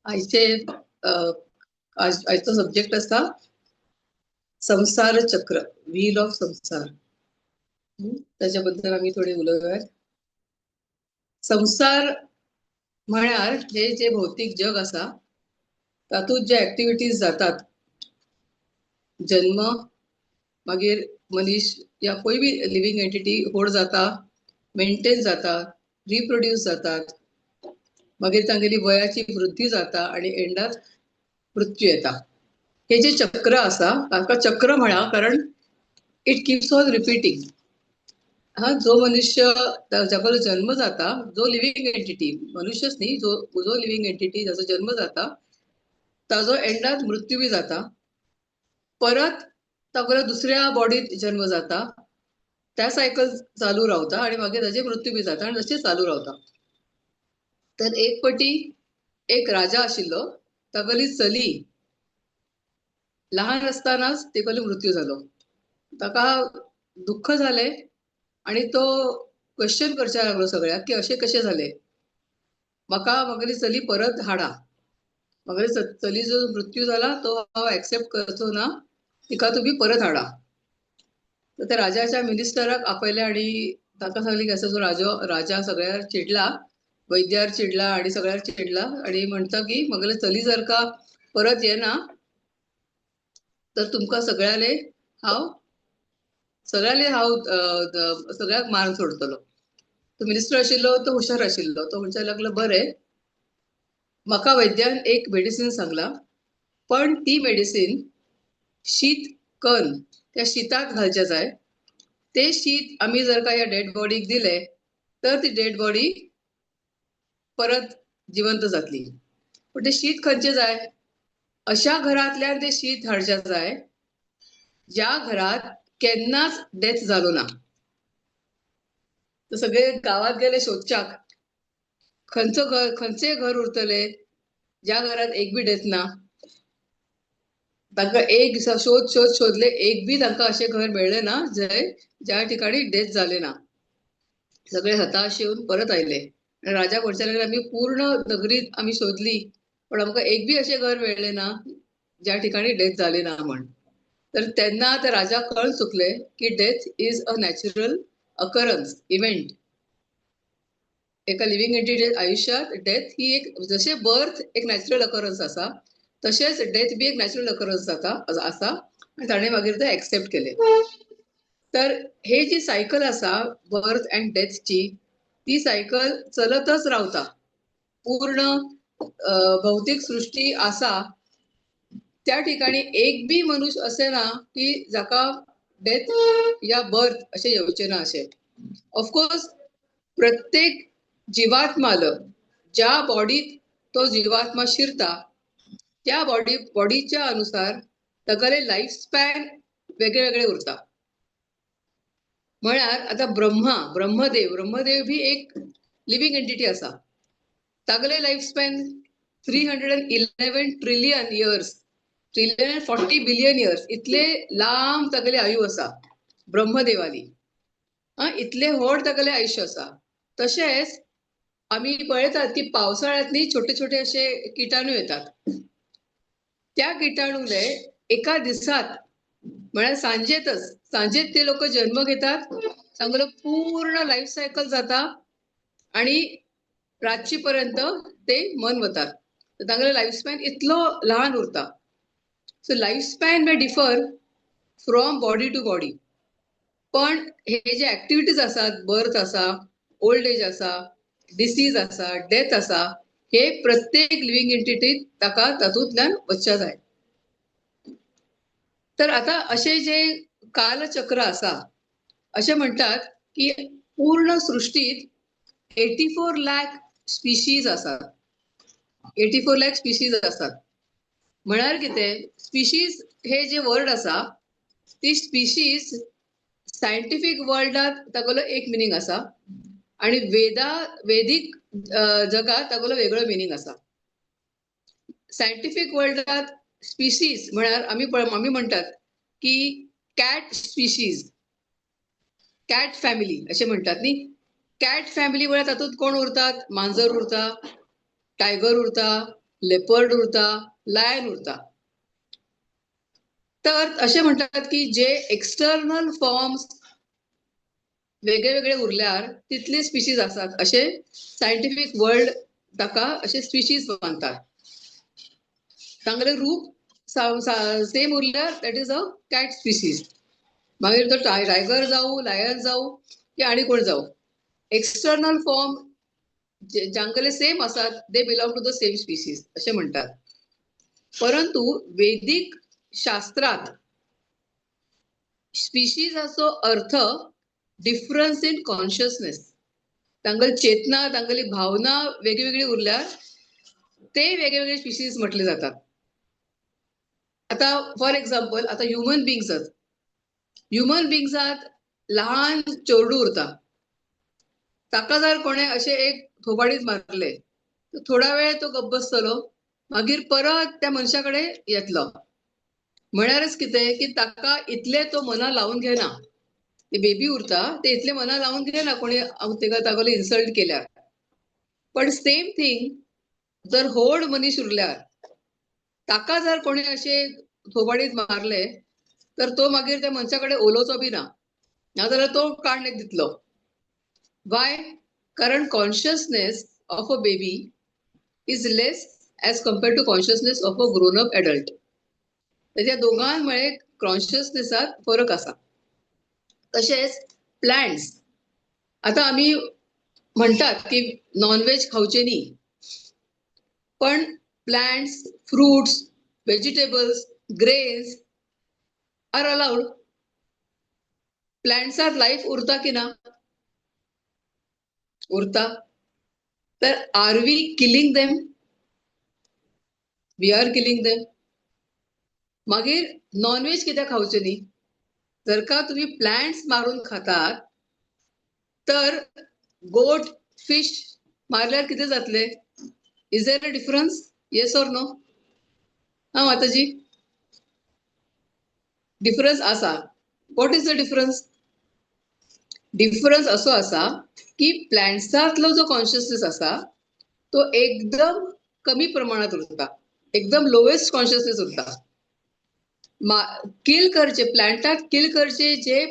आयचे आयचो सब्जेक्ट आसा संसार चक्र, व्हील ऑफ संसार. ताच्या बद्दल आमी थोडी उलोवया. संसार म्हळ्यार हे जे भौतीक जग आसा तातूंत जे एक्टिविटीज जातात, जन्म, मागीर मनीस या कोय बी लिव्हिंग एंटिटी व्हड जाता, मेंटेन जाता, रिप्रोड्यूस जातात, मागीर तांगेली वयाची वृद्धी जाता आणि एंडाक मृत्यू येता. हे जे चक्र आसा ताका चक्र म्हणा, कारण it keeps on repeating. हा जो मनुष्य जाका जन्म जाता, जो लिव्हिंग एंटिटी, मनुष्यच न्ही, जो जो लिव्हिंग एंटिटी जाचो जन्म जाता ताजो एंडाक मृत्यू बी जाता, परत तागेलो दुसऱ्या बॉडीत जन्म जाता, त्या सायकल चालू रावता आणि मागीर ताजे मृत्यू बी जाता आणि तशें चालू रावता. तर एक पटी एक राजा आशिल्लो, तागेली चली लहान असतानाच तिगेलो मृत्यू जालो. ताका दुःख जालें आणि तो क्वेश्चन करपाक लागलो सगळ्याक की अशें कशें जालें, म्हाका म्हागेली चली परत हाडा, म्हागेली चली जो मृत्यू जाला तो हांव एक्सेप्ट करचो ना, तिका तुमी परत हाडा. तर त्या राजाच्या मिनिस्टराक आपयलें आणि ताका सांगलें की असो जो राजा सगळ्यार चिडला, वैद्यार चिडला आणि सगळ्यार चिडला आणि म्हणता की म्हागेली चली जर का परत येना तर तुमकां सगळ्याले हांव सगळ्याले हांव सगळ्याक मारून सोडतलो. तो मिनिस्टर आशिल्लो तो हुशार आशिल्लो, तो म्हणपाक लागलो बरें, म्हाका वैद्यान एक मेडिसीन सांगला, पण ती मेडिसीन शीत कन त्या शिताक घालचें जाय, ते शीत आमी जर का ह्या डेड बॉडीक दिले तर ती डेड बॉडी परत जिवंत जातली. पण ते शीत खंयचें जाय, अशा घरांतल्यान ते शीत हाडचें जाय ज्या घरात केन्नाच डेथ जालो ना. तर सगळे गावात गेले शोधच्याक, खंयचो घर, खंयचें घर उरतले ज्या घरात एक बी डेथ ना. तांकां एक दिसा शोध शोध शोधले, एक बी तांकां अशें घर मेळ्ळें ना जंय ज्या ठिकाणी डेथ जाले ना. सगळे हताश येवन परत आयले आनी राजा म्हणपाक लागले आमी पूर्ण नगरीत आमी शोधली पण आमकां एक बी अशें घर मेळ्ळें ना ज्या ठिकाणी डेथ जाली ना म्हण. तर तेन्ना त्या राजा कळून चुकले की death is a natural occurrence, event. एका लिव्हिंग एंटिटी आयुष्यात डेथ ही एक, जशें बर्थ एक नॅचरल अकरन्स आसा तशेंच डेथ बी एक नॅचरल अकरन्स जाता आसा आनी ताणें मागीर ते एक्सेप्ट केले. तर हे जी सायकल आसा बर्थ अँड डेथची, ती सायकल चलतच रावता. पूर्ण भौतिक सृष्टी आसा त्या ठिकाणी एक बी मनुष्य असे ना की जाका डेथ या बर्थ अशें येवचें ना. अशें ऑफकोर्स प्रत्येक जीवात्माल ज्या बॉडीत तो जीवात्मा शिरता त्या बॉडीच्या अनुसार तागेले लाईफ स्पॅन वेगळे वेगळे उरता. म्हळ्यार आतां ब्रह्मा, ब्रह्मदेव, ब्रह्मदेव बी एक लिव्हिंग एंटिटी आसा, तागेले life span 311 trillion years, trillion and 40 billion years, इतले लांब तागेले आयु आसा ब्रह्मदेवाली. इतले व्हड तागेले आयुश्य आसा. तशेंच आमी पळयतात की पावसाळ्यांत न्ही छोटे छोटे अशे किटाणू येतात, त्या किटाणूले एका दिसात म्हळ्यार सांजेतच, सांजेत ते लोक जन्म घेतात, तांगेलो पूर्ण लाईफ सायकल जाता आणि रातची पर्यंत ते मन वतात. तर तांगेलो लाईफ स्पॅन इतलो लहान उरता. So life span may differ from body to body, पण हे जे ऍक्टिव्हिटीज आसात, बर्थ आसा, ओल्ड एज आसा, डिसीज आसा, डेथ आसा, हे प्रत्येक लिव्हिंग एंटिटीत ताका तातूंतल्यान वचच्या जाय. तर आता असे जे कालचक्र आसा, असे म्हणतात की पूर्ण सृष्टीत 84 लाख स्पीशीज आसात, 84 लाख स्पीशीज आसात. म्हळ्यार कितें, स्पीशीज हे जे वर्ड आसा ती स्पीशीज सायंटिफीक वर्ल्डात तागेलो एक मिनींग आसा आणि वेदीक जगात तागेलो वेगळो मिनींग आसा. सायंटिफीक वर्ल्डात स्पीशीज म्हळ्यार आमी म्हणटात की कॅट स्पीशीज, कॅट फॅमिली अशें म्हणटात न्ही. कॅट फॅमिली म्हळ्यार तातूंत कोण उरतात, मांजर उरता, टायगर उरता, लेपर्ड उरता, लायन उरता. तर अशें म्हणटात की जे एक्सटर्नल फॉर्म्स वेगळे वेगळे उरल्यार तितले स्पिशीज आसात अशें सायंटिफीक वर्ल्ड ताका अशे स्पिशीज मानतात. तांगेलें रूप same उरल्यार that is a cat species. मागीर तो टायगर जावं, लायन जावं की आनी कोण जावं, एक्सटर्नल फॉर्म जांगेले सेम आसात they belong to the same species अशें म्हणटात. परंतु वैदिक शास्त्रात स्पिशीजाचो अर्थ डिफरन्स इन कॉन्शियसनेस, तांगेली चेतना, तांगेली भावना वेगळी वेगळी उरल्यार ते वेगळे वेगळे स्पिशीज म्हटले जातात. आता फॉर एक्झाम्पल, आता ह्युमन बिंग्सात, ह्युमन बिंग्सात लहान चेडूं उरता, ताका जर कोणें अशें एक थोबाडीत मारलें तर थोडा वेळ तो गप्प बसतलो, मागीर परत त्या मनशा कडेन येतलो. म्हळ्यारच कितें की ताका इतलें तो मना लावन घेना, ते बेबी उरता ते इतलें मना लावन घेना कोणी ताका तागेलो इन्सल्ट केल्यार. पण सेम थींग जर व्हड मनीस उरल्यार ताका जर कोणी अशें थोबाडीत मारले तर तो मागीर त्या मनशा कडेन उलोवचो बी ना, नाजाल्यार तो काडणेक दितलो. वाय? कारण consciousness of a baby is less as compared to consciousness of a grown up adult. ताच्या दोगांमुळे कॉन्शियसनेसात फरक आसा. तशेंच प्लांट्स, आता आमी म्हणटात की नॉनव्हेज खावचें न्ही, पण plants, fruits, vegetables, grains are allowed. प्लांट्सात life उरता की ना? उरता. तर are we killing them? We are killing them. मागीर नॉनव्हेज कित्याक खावचें न्ही? जर का तुम्ही प्लांट्स मारून खातात तर गोट, फिश मारल्यार कितें जातलें? Is there a difference? Yes or no? हा माताजी, डिफरन्स आसा. What is the difference? Difference असो आसा की प्लांट्सांतलो जो कॉन्शियसनेस आसा तो एकदम कमी प्रमाणात उरता, एकदम लोवेस्ट कॉन्शियसनेस उरता. किल करचे, प्लांटाक किल करचे जे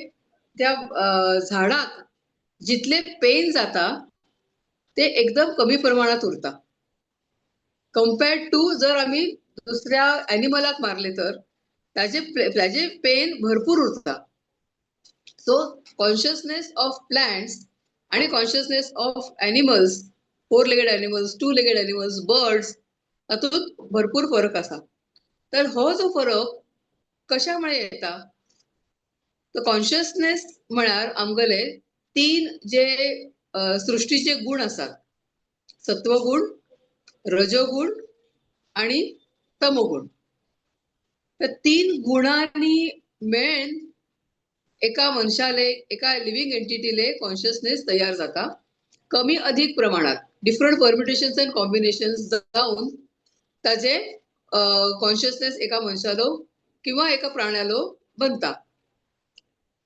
त्या झाडाक जितले पेन जाता ते एकदम कमी प्रमाणात उरता कम्पेर्ड टू जर आमी दुसऱ्या एनिमलाक मारले तर ताजे पेन भरपूर उरता. सो कॉन्शियसनेस ऑफ प्लांट्स आणि consciousness of animals, four legged animals, two legged animals, birds, तातूंत भरपूर फरक आसा. तर हो जो फरक कशामुळे येता? तर कॉन्शियसनेस म्हळ्यार आमगेले तीन जे सृष्टीचे गुण आसात, सत्वगुण, रजोगुण आणि तमोगुण. तर तीन गुणांनी मेळन एका मनशाले, एका लिव्हिंग एंटिटीले कॉन्शियसनेस तयार जाता, कमी अधिक प्रमाणात, डिफरंट परम्युटेशन्स अँड कॉम्बिनेशन्स जावन ताजे कॉन्शियसनेस एका मनशालो किंवा एका प्राण्यालो बनता.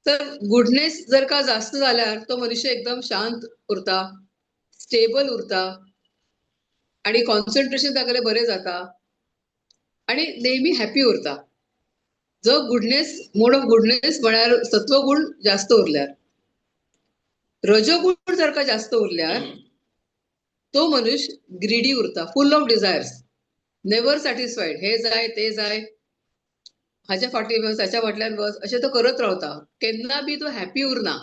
तर गुडनेस जर का जास्त जाल्यार तो मनुष्य एकदम शांत उरता, स्टेबल उरता आणि कॉन्सन्ट्रेशन तागेलें बरें जाता आणि नेहमी हॅपी उरता. जो गुडनेस, मोड ऑफ गुडनेस म्हळ्यार सत्वगुण जास्त उरल्यार. रजोगुण जर का जास्त उरल्यार तो मनुष्य ग्रीडी उरता, full of desires, never satisfied. हे जाय ते जाय, हाच्या फाटी बस, ताच्या फाटल्यान बस, अशें तो करत रावता. केन्ना बी तो हॅपी उरना,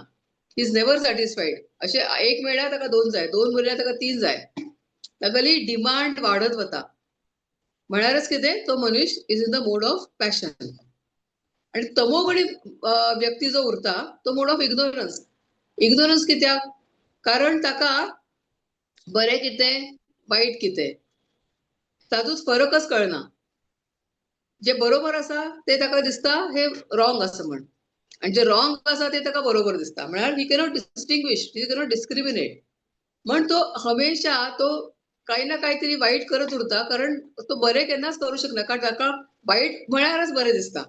is never satisfied. अशें एक मेळ्ळ्यार ताका दोन जाय, दोन मेळ्ळ्यार ताका तीन जाय, तागेली डिमांड वाडत वता. म्हळ्यारच कितें, तो मनीस is in the mode of passion. आणि तमोगुणी व्यक्ती जो उरता तो मोड ऑफ इग्नोरन्स. इग्नोरन्स कित्याक? कारण ताका बरें कितें वाईट कितें तातूंत फरकच कळना. जे बरोबर आसा ते ताका दिसता हे रॉंग आसा म्हण, आणि जे रॉंग आसा ते ताका बरोबर दिसता. म्हळ्यार he cannot distinguish, he cannot discriminate. म्हण तो हमेशा तो काही ना काहीतरी वाईट करत उरता, कारण तो बरें केन्नाच करूं शकना, कारण ताका वाईट म्हळ्यारच बरें दिसता,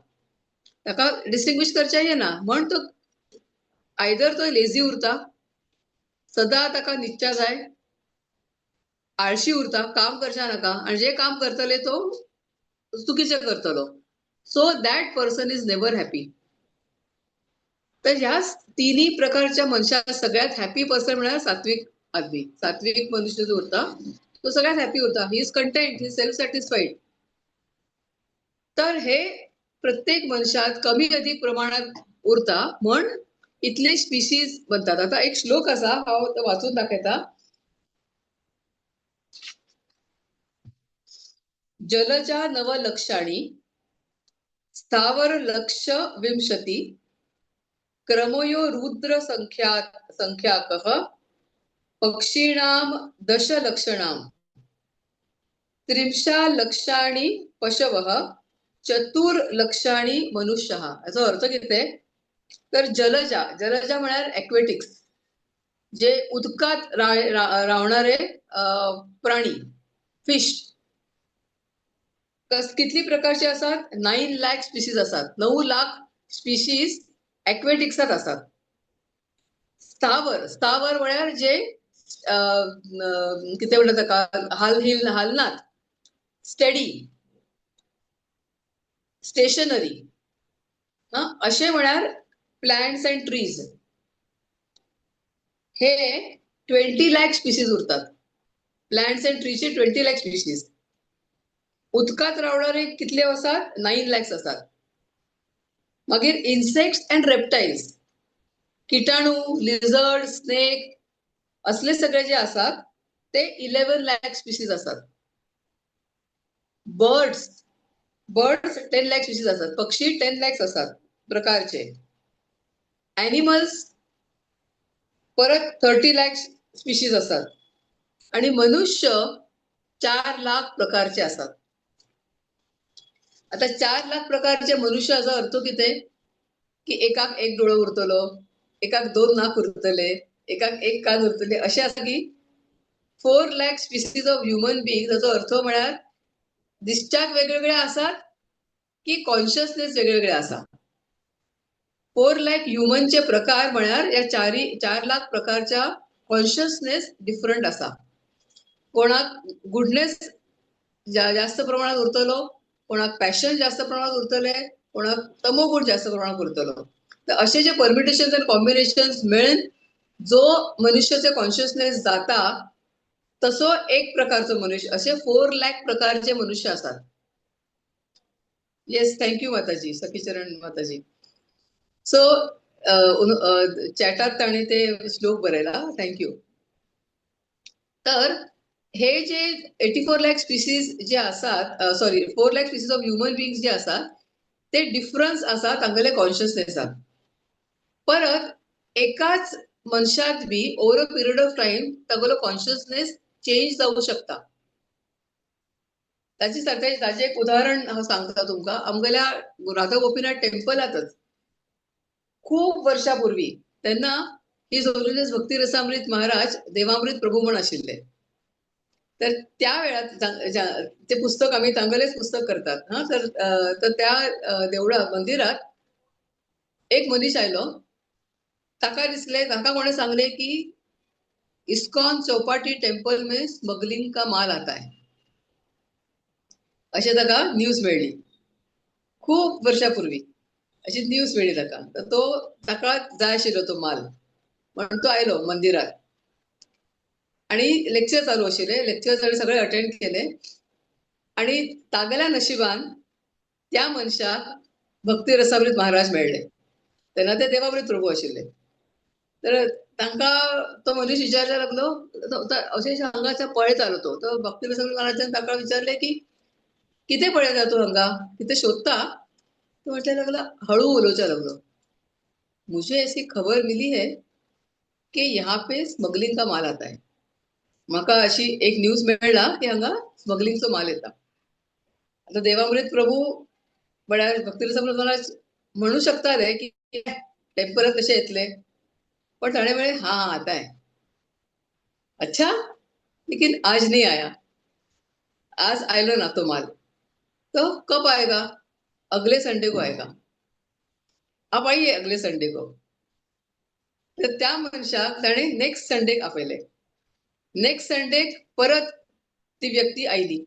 ताका डिस्टिंग्विश करचें येना. म्हण तो आयदर तो लेझी उरता, सदां ताका न्हिदच्या जाय, आळशी उरता, काम करच्या नाका आनी जे काम करतले तो चुकीचें करतलो. So that person is never happy. तर ह्या तिन्ही प्रकारच्या मनशां सगळ्यात हॅपी पर्सन म्हळ्यार सात्विक आदमी. सात्विक मनुष्य जो उरता तो सगळ्यात हॅपी उरता. He is content, he is self satisfied. तर हे प्रत्येक मनशात कमी अधिक प्रमाणात उरता म्हण इतले स्पिशीज बनतात. आता एक श्लोक असा हांव तो वाचून दाखयता. जलजा नवलक्षाणी स्थावर लक्ष विंशती क्रमयो रुद्र संख्याकः पक्षीणाम दशलक्षणाम त्रिंशा लक्षाणी पशवः चतुर्लक्षाणी मनुष्यः. याचा अर्थ कितें तर जलजा, जलजा म्हळ्यार एक्वेटिक्स, जे उदकांत रावणारे प्राणी, फिश. कितली प्रकारचे आसात? 9 लाख स्पिशीज आसात. 9 लाख स्पिशीज एक्वेटिक्सात आसात. स्थावर, स्थावर म्हळ्यार जे कितें म्हणटा ताका, हाल हिल हालनात, स्टेडी, स्टेशनरी अशें म्हळ्यार प्लांट्स अँड ट्रीज. हे 20 लाख स्पिशीज उरतात. प्लांट्स अँड ट्रीजचे 20 लाख स्पिशीज. उदकांत रावणारे कितले आसात? 9 लॅक्स आसात. मागीर इन्सेक्ट्स अँड रेप्टायल्स, किटाणू, लिझर्ड, स्नेक असले सगळे जे आसात ते 11 लाख स्पिशीज आसात. बर्ड्स, बर्ड्स 10 लाख स्पिशीज आसात. पक्षी 10 लॅक्स आसात प्रकारचे. ॲनिमल्स परत 30 लॅक्स स्पिशीज आसात. आणि मनुष्य 4 लाख प्रकारचे आसात. आता 4 लाख प्रकारचे मनुष्य हाचो अर्थ कितें की एकाक एक दोळो उरतलो, एकाक 2 नाक उरतले, एकाक एक कान उरतले, अशें आसा की 4 lakh species of human being. हाचो अर्थ म्हळ्यार दिसच्याक वेगवेगळे आसात की कॉन्शियसनेस वेगवेगळे आसा. 4 लाख ह्युमनचे प्रकार म्हळ्यार ह्या 4 लाख प्रकारच्या कॉन्शियसनेस डिफरंट आसा. कोणाक गुडनेस जास्त प्रमाणात उरतलो, कोणाक पॅशन जास्त प्रमाणात उरतले, कोणाक तमोगुण जास्त प्रमाणात उरतलो. तर असे जे परम्युटेशन अँड कॉम्बिनेशन मेळून जो मनुष्याचे कॉन्शियसनेस जाता तसो एक प्रकारचो मनुष्य, असे 4 लाख प्रकारचे मनुष्य आसात. येस, thank you माताजी, सखीचरण माताजी. सो चॅटात ताणें ते श्लोक बरयला, thank you. तर हे जे 84 लाख स्पिशीज जे आसात, sorry 4 lakh species of human beings जे आसात ते डिफरन्स आसा तांगेले कॉन्शियसनेसाक. परत एकाच मनशात बी over a period of time तागेलो कॉन्शियसनेस चेंज जावं शकता. ताचे सारकें ताचें एक उदाहरण हांव सांगता तुमकां. आमगेल्या राधा गोपीनाथ टेम्पलातच खूब वर्षां पूर्वी तेन्ना his holiness भक्ती रसामृत महाराज देवामृत प्रभू म्हण आशिल्ले. तर त्या वेळार ते पुस्तक आम्ही तांगेलेच पुस्तक करतात. हा, तर तर त्या देवळा मंदिरात एक मनीस आयलो. ताका दिसले, ताका कोणें सांगले की इस्कॉन चौपाटी टेम्पल में स्मगलिंग का माल आता है, अशें ताका न्यूज मेळ्ळी खूब वर्षापूर्वी. अशी न्यूज मेळ्ळी ताका. तर तो ताका जाय आशिल्लो तो माल म्हणून तो आयलो मंदिरात आणि लेक्चर चालू आशिल्ले. लेक्चर ताणें सगळे अटेंड केले आणि तागेल्या नशिबान त्या मनशाक भक्ती रसामृत महाराज मेळ्ळे. तेन्ना ते देवामृत प्रभू आशिल्ले. तर तांकां तो मनीस विचारयला लागलो, अशें हांगा पळयतालो तो. तो भक्ती रसामृत महाराजान ताका विचारले की कितें पळयता तूं हांगा, कितें शोधता? तो म्हणपाक लागला, हळू उलोवपाक लागलो, मुझे ऐसी खबर मिली है की यहाँ पे स्मगलिंग का माल आता है. म्हाका अशी एक न्यूज मेळ्ळा की हांगा स्मगलिंगचो माल येता. आता देवामृत प्रभू म्हळ्यार भक्ती रसामृत महाराज म्हणू शकता रे की टेम्पलात कशें येतले, पण ताणें म्हळें हाँ आता है. अच्छा, लेकिन आज नहीं आया, आज आयलो ना तो माल. तो कब आएगा? अगले संडे को आएगा, आप आइए अगले संडे को. तर त्या मनशाक ताणें नेक्स्ट संडेक आपयले. नेक्स्ट संडेक परत ती व्यक्ती आयली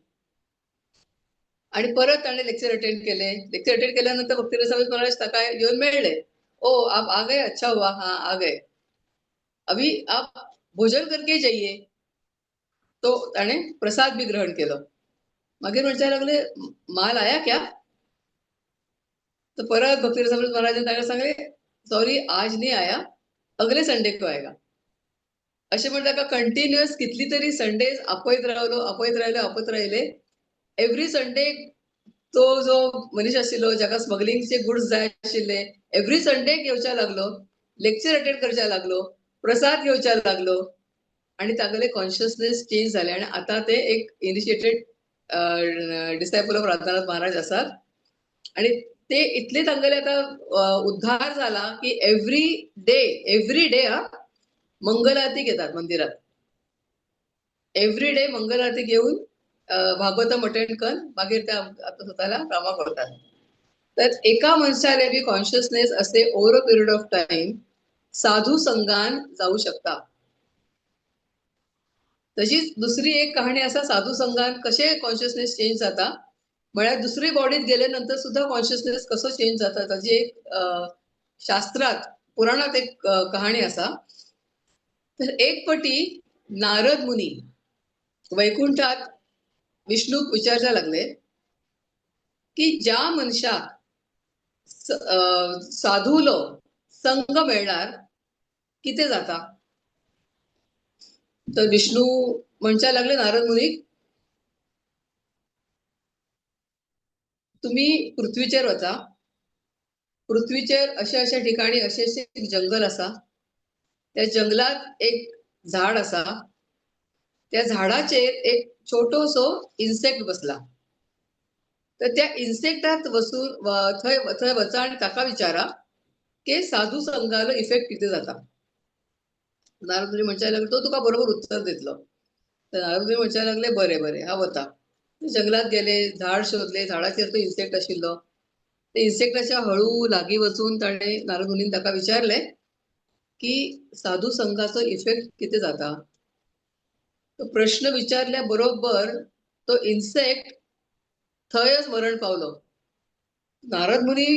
आणि परत ताणें लेक्चर अटेंड केले. लेक्चर अटेंड केल्यानंतर भक्ती रसामृत महाराज ताका येवन मेळ्ळे. ओ आप आ गए, अच्छा हुआ, हाँ आ गए, अभी आप भोजन करके जाइए. तो ताणें प्रसाद बी ग्रहण केलो. मागीर म्हणपाक लागले, माल आया क्या? तर परत भक्ती रसामृत महाराजांनी ताका सांगले, सॉरी आज नहीं आया, अगले संडे को आएगा. अशें म्हण ताका कंटिन्युअस कितली तरी संडेज आपयत रावलो, आपयत रावले, आपयत राहिले. एवरी संडे तो जो मनीस आशिल्लो जाका स्मगलिंगचे गुड्स जाय आशिल्ले, एवरी संडे येवच्या लागलो, लेक्चर अटेंड करच्या लागलो, प्रसाद घेवच्या लागलो आणि तागेले कॉन्शियसनेस चेंज जाले आणि आता ते एक initiated disciple of Radhanath Maharaj आसात. आणि ते इतले तांगेले आता उद्धार जाला की एव्हरी डे, एव्हरी डे हा मंगल आरती घेतात मंदिरात. एव्हरी डे मंगल आरती घेऊन भागवतम अटेंड कर, मागीर ते आता स्वतःला कामाक वतात. तर एका मनशाले बी कॉन्शियसनेस असे over a period of time साधू संघान जाऊ शकता. तशीच दुसरी एक कहाणी आसा, साधू संघान कशें कॉन्शियसनेस चेंज जाता म्हळ्यार दुसरी बॉडीत गेले नंतर सुद्धा कॉन्शियसनेस कसो चेंज जाता ताजी एक शास्त्रात पुराणात एक कहाणी आसा. तर एक पटी नारद मुनी वैकुंठात विष्णूक विचारच्या लागले की ज्या मनशाक साधूलो संग मेळणार कितें जाता? तर विष्णू म्हणच्या लागले नारद मुनीक, तुम्ही पृथ्वीचेर वचा, पृथ्वीचेर अशा अशा ठिकाणी अशे अशे जंगल आसा, त्या जंगलात एक झाड आसा, त्या झाडाचेर एक छोटोसो इन्सेक्ट बसला, तर त्या इन्सेक्टात वसून थंय थंय वचा आणि ताका विचारा की साधू संघालो इफेक्ट कितें जाता. नारद मुनी म्हणपाक लागले, तो तुका बरोबर उत्तर दितलो. तर नारद मुनी म्हणपाक लागले, बरें बरें हांव वता. जंगलात गेले, झाड शोधले, झाडाचेर तो इन्सेक्ट आशिल्लो. ते इन्सेक्टाच्या हळू लागीं वचून ताणें नारद मुनीन ताका विचारलें की साधू संघाचो इफेक्ट कितें जाता. तो प्रश्न विचारल्या बरोबर तो इन्सेक्ट थंयच मरण पावलो. नारद मुनी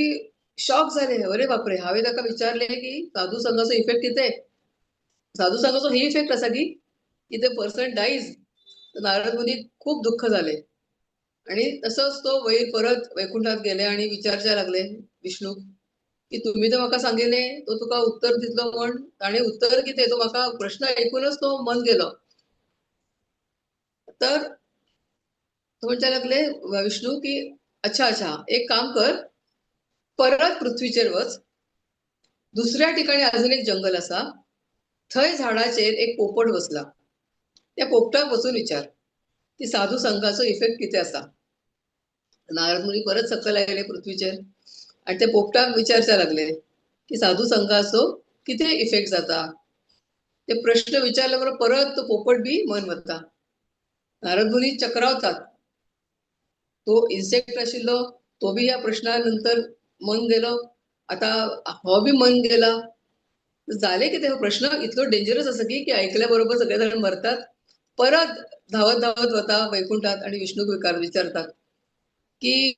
शॉक जाले, अरे बापरे, हांवें ताका विचारलें की साधू संघाचो इफेक्ट कितें, साधू संघाचो ही इफेक्ट आसा की ते पर्सन डायज. तर नारद मुनी खूब दुःख जालें आणि तसोच तो वयर परत वैकुंठात गेले आणि विचारच्या लागले विष्णू की तुम्ही तर म्हाका सांगिल्लें तो तुका उत्तर दितलो म्हण, ताणें उत्तर कितें, तो म्हाका प्रश्न ऐकूनच तो मन गेलो. तर तो म्हणच्या लागले विष्णू की अच्छा अच्छा, एक काम कर, परत पृथ्वीचेर वच, दुसऱ्या ठिकाणी अजून एक जंगल आसा, थंय झाडाचेर एक पोपट बसला, त्या पोपटाक वचून विचार की साधू संघाचो इफेक्ट कितें आसा. नारद मुनी परत सकयल आयले पृथ्वीचेर आणि ते पोपटाक विचारच्या लागले की साधू संघाचो कितें इफेक्ट जाता. ते प्रश्न विचारल्या बरोबर परत तो पोपट बी मन वता. नारद मुनी चक्रावतात, तो इन्सेक्ट आशिल्लो तो बी ह्या प्रश्नानंतर मन गेलो, आता हो बी मन गेला. जालें कितें, हो प्रश्न इतलो डेंजरस आसा की ऐकल्या बरोबर सगळे जाण मरतात. परत धांवत धांवत वता वैकुंठात आणि विष्णूक विचारतात की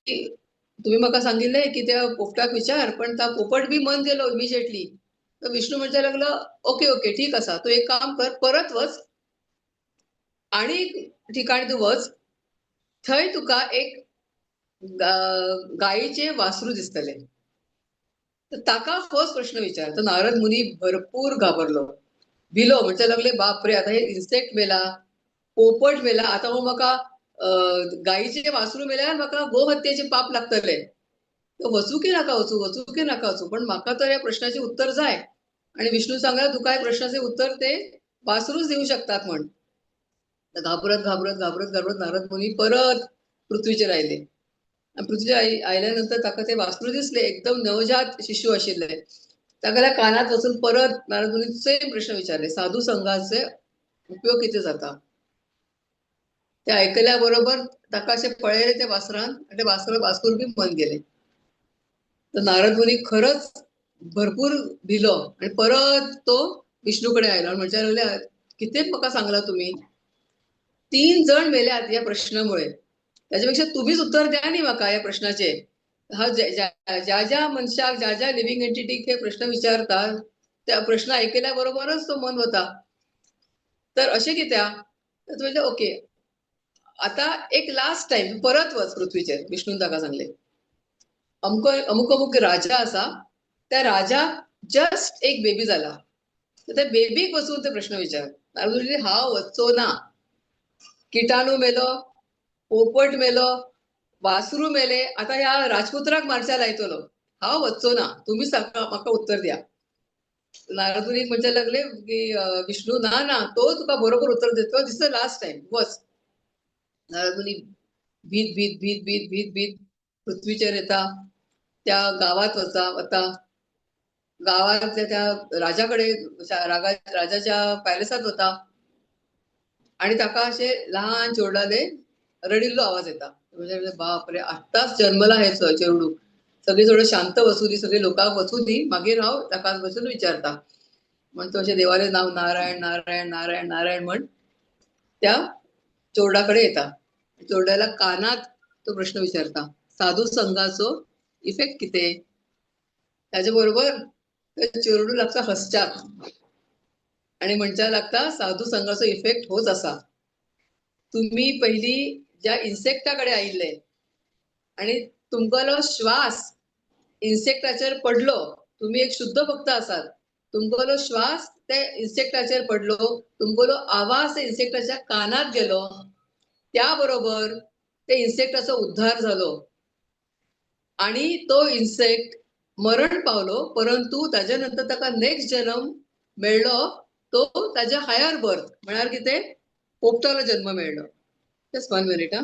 तुम्ही म्हाका सांगिल्लें की त्या पोपटाक विचार, पण त्या पोपट बी मन गेलो इमिजिएटली. तर विष्णू म्हणपाक लागलो, ओके ओके ठीक आसा, तूं एक काम कर, परत वच आणि ठिकाणी तूं वच, थंय तुका एक गायीचें वासरू दिसतलें, तर ताका होच प्रश्न विचार. तर नारद मुनी भरपूर घाबरलो, भिलो, म्हणपाक लागले बापरे, आता हे इन्सेक्ट मेला, पोपट मेला, आता हो म्हाका गायीचें वासरू मेल्यार म्हाका गोहत्येचें पाप लागतलें, तर वचूं की नाका वचूं, वचूं की नाका वचूं, पण म्हाका तर ह्या प्रश्नाचें उत्तर जाय. आणि विष्णू सांगला तुका ह्या प्रश्नाचें उत्तर ते वासरूच दिवं शकतात म्हण. तर घाबरत घाबरत घाबरत घाबरत नारद मुनी परत पृथ्वीचेर आयले. आनी पृथ्वीचेर आयल्या नंतर ताका ते वासरू दिसले, एकदम नवजात शिशू आशिल्ले. ताका कानात वचून परत नारद मुनी सेम प्रश्न विचारले, साधू संघाचे उपयोग कितें जाता. ते ऐकल्या बरोबर ताका अशें पळयलें त्या वासरान आनी ते वासरूर बी मन गेलें. तर नारद मुनी खरंच भरपूर भिलो आनी परत तो विष्णू कडेन आयलो आनी म्हणपाक लागले, कितें म्हाका सांगलां तुमी, 3 जण मेल्यात ह्या प्रश्नामुळे, त्याच्यापेक्षा तुम्हीच उत्तर द्या न्ही म्हाका ह्या प्रश्नाचे. हा ज्या ज्या मनशाक, ज्या ज्या लिव्हिंग एंटिटीक हे प्रश्न विचारता त्या प्रश्न ऐकल्या बरोबरच तो मन वता. तर अशें कित्याक? तर म्हणजे ओके, आता एक लास्ट टायम परत वच पृथ्वीचेर. विष्णून ताका सांगलें, अमुक अमुक अमुक राजा आसा, त्या राजाक जस्ट एक बेबी जाला, तर त्या बेबीक वचून ते प्रश्न विचार. नारद मुनी हांव वचचो ना. किटाणू मेलो, पोपट मेलो, वासरू मेले, आता ह्या राजपुत्राक मारच्या लायतलो, हांव वचचो ना, तुमी सांगा म्हाका उत्तर द्या. नारद मुनी म्हणचे लागले की विष्णू ना ना, तो तुका बरोबर उत्तर दितलो, this is the last time, वच. नारद मुनी भीत भीत भीत भीत भीत भीत पृथ्वीचेर येता, त्या गावात वता, वता गावातल्या त्या राजाकडे, राजाच्या पॅलेसात वता आणि ताका अशे लहान चेरडाले रडिल्लो आवाज येता. म्हणजे बापरे, आत्ताच जन्मला हे चेरडू, सगळी थोडं शांत वचूं दी, सगळी लोकांक वचूं दी, मागीर हांव ताका वचून विचारता. म्हण तो अशें देवालें नांव नारायण नारायण नारायण नारायण म्हण त्या चोरडाकडे येता. चोरड्याला कानात तो प्रश्न विचारता, साधू संघाचो इफेक्ट कितें? ताजे बरोबर चेरडू लागता हसच्याक आणि म्हणच्या लागता, साधू संघाचो इफेक्ट होच आसा. तुम्ही पहिली ज्या इन्सेक्टाकडे आयिल्ले आणि तुमगेलो श्वास इन्सेक्टाचेर पडलो, तुम्ही एक शुद्ध भक्त आसात, तुमगेलो श्वास ते इन्सेक्टाचेर पडलो, तुमगेलो आवाज ते इन्सेक्टाच्या कानात गेलो, त्या बरोबर ते इन्सेक्टाचो उद्धार जालो आणि तो इन्सेक्ट मरण पावलो, परंतु ताज्या नंतर ताका नेक्स्ट जन्म मेळ्ळो तो ताज्या हायर बर्थ, म्हळ्यार कितें, पोपटालो जन्म मेळ्ळो. Just 1 minute. हा,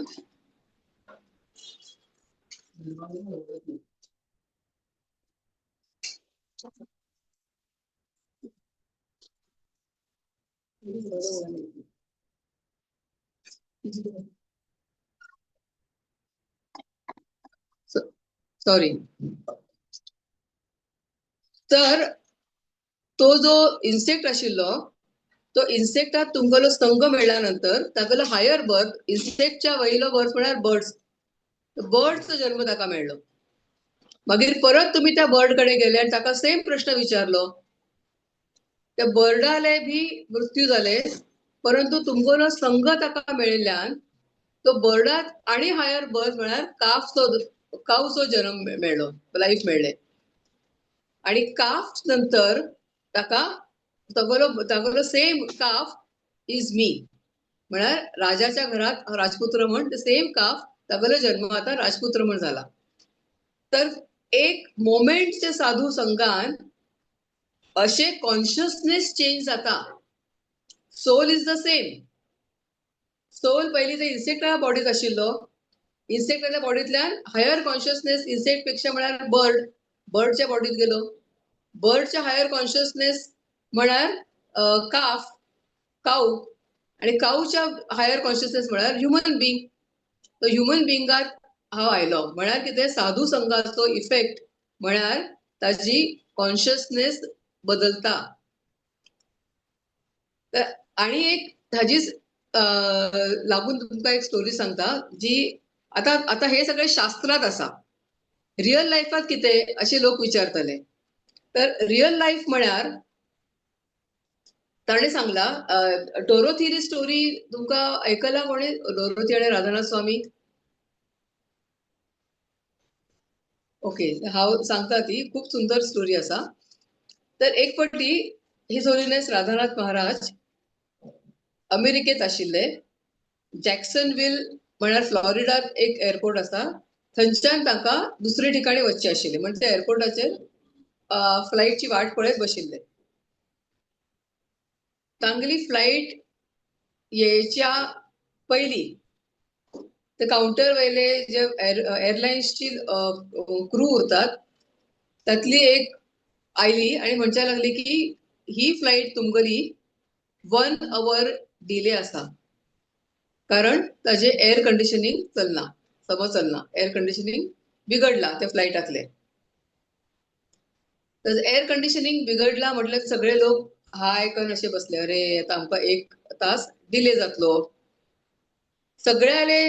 सॉरी. तर तो जो इन्सेक्ट आशिल्लो तो इन्सेक्टाक तुमगेलो संघ मेळ्ळ्या नंतर तागेलो हायर बर्थ, इन्सेक्टच्या वयलो बर्थ म्हळ्यार बर्ड्स, बर्डचो जन्म ताका मेळ्ळो. मागीर परत तुमी त्या बर्ड कडेन गेले आनी ताका सेम प्रश्न विचारलो, त्या बर्डाले बी मृत्यू जाले, परंतु तुमगेलो संघ ताका मेळिल्ल्यान तो बर्डाक आनी हायर बर्थ म्हळ्यार कावचो जन्म मेळ्ळो, लायफ मेळ्ळें. आणि काफ नंतर ताका तागेलो सेम काफ is मी, म्हळ्यार राजाच्या घरात राजपुत्र म्हण सेम काफ तागेलो जन्म आता राजपुत्र म्हण जाला. तर एक मोमेंटच्या साधू संघान अशे कॉन्शियसनेस चेंज जाता. Soul is the same. Soul पयलीं ते इन्सेक्टा बॉडीत आशिल्लो, इन्सेक्टाच्या बॉडींतल्यान हायर कॉन्शियसनेस इन्सेक्ट पेक्षा म्हळ्यार बर्ड, बर्डच्या बॉडीत गेलो, बर्डच्या हायर कॉन्शियसनेस म्हळ्यार काफ, काऊ, आणि काऊच्या हायर कॉन्शियसनेस म्हळ्यार ह्युमन बिंग. तो ह्युमन बिंगात हांव आयलो, म्हळ्यार कितें, साधू संघाचो इफेक्ट म्हळ्यार ताजी कॉन्शियसनेस बदलता. तर आणि एक ताजीच लागून तुमकां एक स्टोरी सांगता, जी आता आता हे सगळे शास्त्रात आसा, रियल लायफात कितें अशें लोक विचारतले. तर रियल लायफ म्हळ्यार ताणें सांगला, डोरोथी स्टोरी तुमकां आयकला कोणी? डोरोथी आनी राधानाथ स्वामी. ओके, हांव सांगता, ती खूब सुंदर स्टोरी आसा. तर एक फावटी his holiness Radhanath Maharaj अमेरिकेत आशिल्ले. जॅक्सनविल म्हळ्यार फ्लॉरिडात एक एअरपोर्ट आसा, थंयच्यान तांकां दुसरे ठिकाणी वचचें आशिल्लें. म्हणजे एअरपोर्टाचेर फ्लायटची वाट पळयत बशिल्ले. तांगेली फ्लायट येयच्या पयलीं ते कावंटर वयले जे एअरलायन्सची क्रू उरतात तातली एक आयली आनी म्हणच्या लागली की ही फ्लायट तुमगेली 1 our delay आसा, कारण ताजें एअर कंडिशनींग चलना, समज चलना, एअर कंडिशनींग बिगडला त्या फ्लायटांतलें. तर एअर कंडिशनींग बिगडला म्हटल्यार सगळे लोक हाय करून अशे बसले, अरे आतां आमकां 1 तास डिले जातलो. सगळ्याले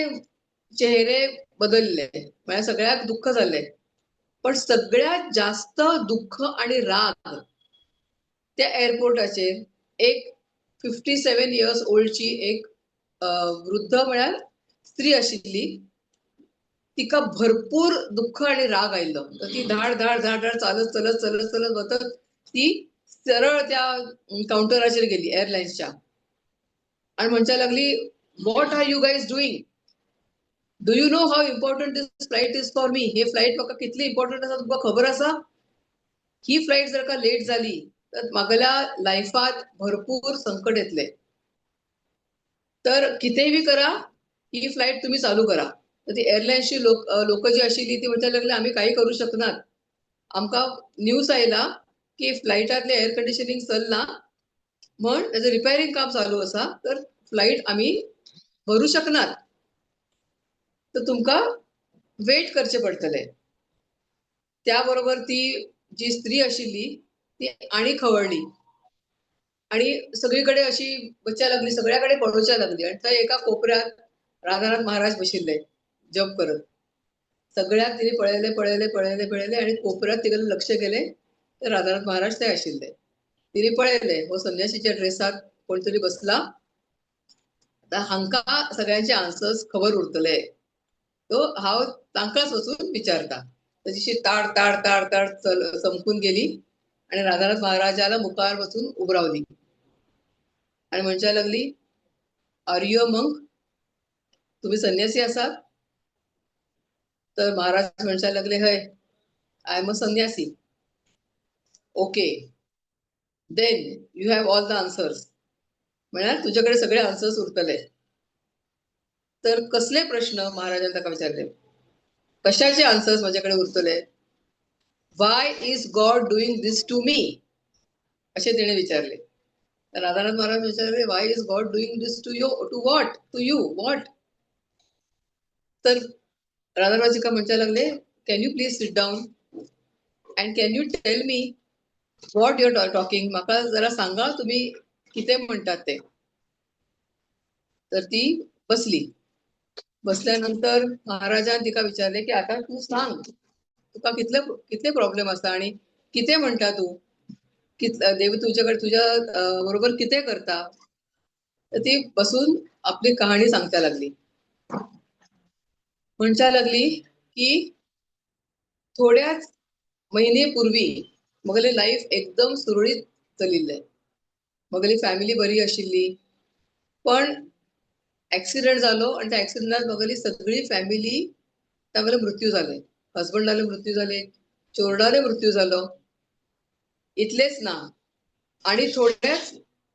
चेहरे बदलले, म्हळ्यार सगळ्याक दुःख जालें. पण सगळ्यात जास्त दुःख आणि राग त्या एअरपोर्टाचेर एक 57 इयर्स ओल्डची एक वृद्ध म्हळ्यार स्त्री आशिल्ली, तिका भरपूर दुःख आणि राग आयिल्लो. तर ती धाड धाड धाड धाड चालत चलत चलत चलत वतत ती सरळ त्या कावंटराचेर गेली एअरलायन्सच्या आणि म्हणच्या लागली, what are you guys doing? Do you know how important this flight is for me? Hey flight म्हाका कितली इम्पॉर्टंट आसा तुमकां खबर आसा? ही फ्लायट जर का लेट जाली तर म्हागेल्या लायफात भरपूर संकट येतलें. तर कितेंय बी करा, ही फ्लायट तुमी चालू करा. तर ती एअरलायन्सची लोक जी आशिल्ली ती म्हणपाक लागली, आमी काही करू शकनात, आमकां न्यूज आयला की फ्लायटांतलें एअर कंडिशनिंग चल्लां म्हण तेजें रिपेरींग काम चालू आसा, तर फ्लायट आमी भरू शकनात, तर तुमकां वेट करचें पडटलें. त्या बरोबर ती जी स्त्री आशिल्ली ती आनी खवळ्ळी आणि सगळी कडेन अशी वचच्या लागली, सगळ्या कडेन पळोवच्या लागली. आनी थंय एका कोपऱ्यात राधानाथ महाराज बशिल्ले जप करत. सगळ्याक तिने पळयले पळयले पळयले पळयले आनी कोपऱ्यात तिगेलें लक्ष गेलें तर राधानाथ महाराज थंय आशिल्ले. तिने पळयले हो संन्याशीच्या ड्रेसात कोण तरी बसला, आतां हांकां सगळ्यांचे आन्सर्स खबर उरतले, तो हांव तांकांच वचून विचारता. तशी ताड ताड ताड ताड चमकून गेली आणि राधानाथ महाराजाला मुखार वचून उब रावली आणि म्हणच्या लागली, आर you a monk? तुम्ही संन्यासी आसात? तर महाराज म्हणच्या लागले, हय, I am a sannyasi. Okay, then you have all the answers. म्हळ्यार तुझ्याकडे सगळे आन्सर्स उरतले. तर कसले प्रश्न महाराजान ताका विचारले, कशाचे आन्सर्स माझ्याकडे उरतले? Why is God doing this to me? असे तिने विचारले. तर राधानाथ महाराज विचारले, why is God doing this to you? To what? To you what? तर राधानाथ का म्हणच्या लागले, can you please sit down and can you tell me what you are talking? म्हाका जरा सांगा तुम्ही कितें म्हणटात ते. तर ती बसली. बसल्यानंतर महाराजान तिका विचारले की आता तू सांग, तुका कितले कितले प्रॉब्लेम आसा आणि कितें म्हणटा तूं, देव तुझ्याकडे तुझ्या बरोबर कितें करता? तर ती बसून आपली कहाणी सांगता लागली. म्हणच्या लागली की थोड्याच महिने पूर्वी म्हगेलें लायफ एकदम सुरळीत चलिल्लें, म्हगेली फॅमिली बरी आशिल्ली, पण ऍक्सिडेंट जालो आणि त्या ऍक्सिडेंटात म्हगेली सगळी फॅमिली तागेलो मृत्यू जाले. हजबंडाले मृत्यू जाले, चोरडाले मृत्यू जालो. इतलेच ना, आणि थोड्याच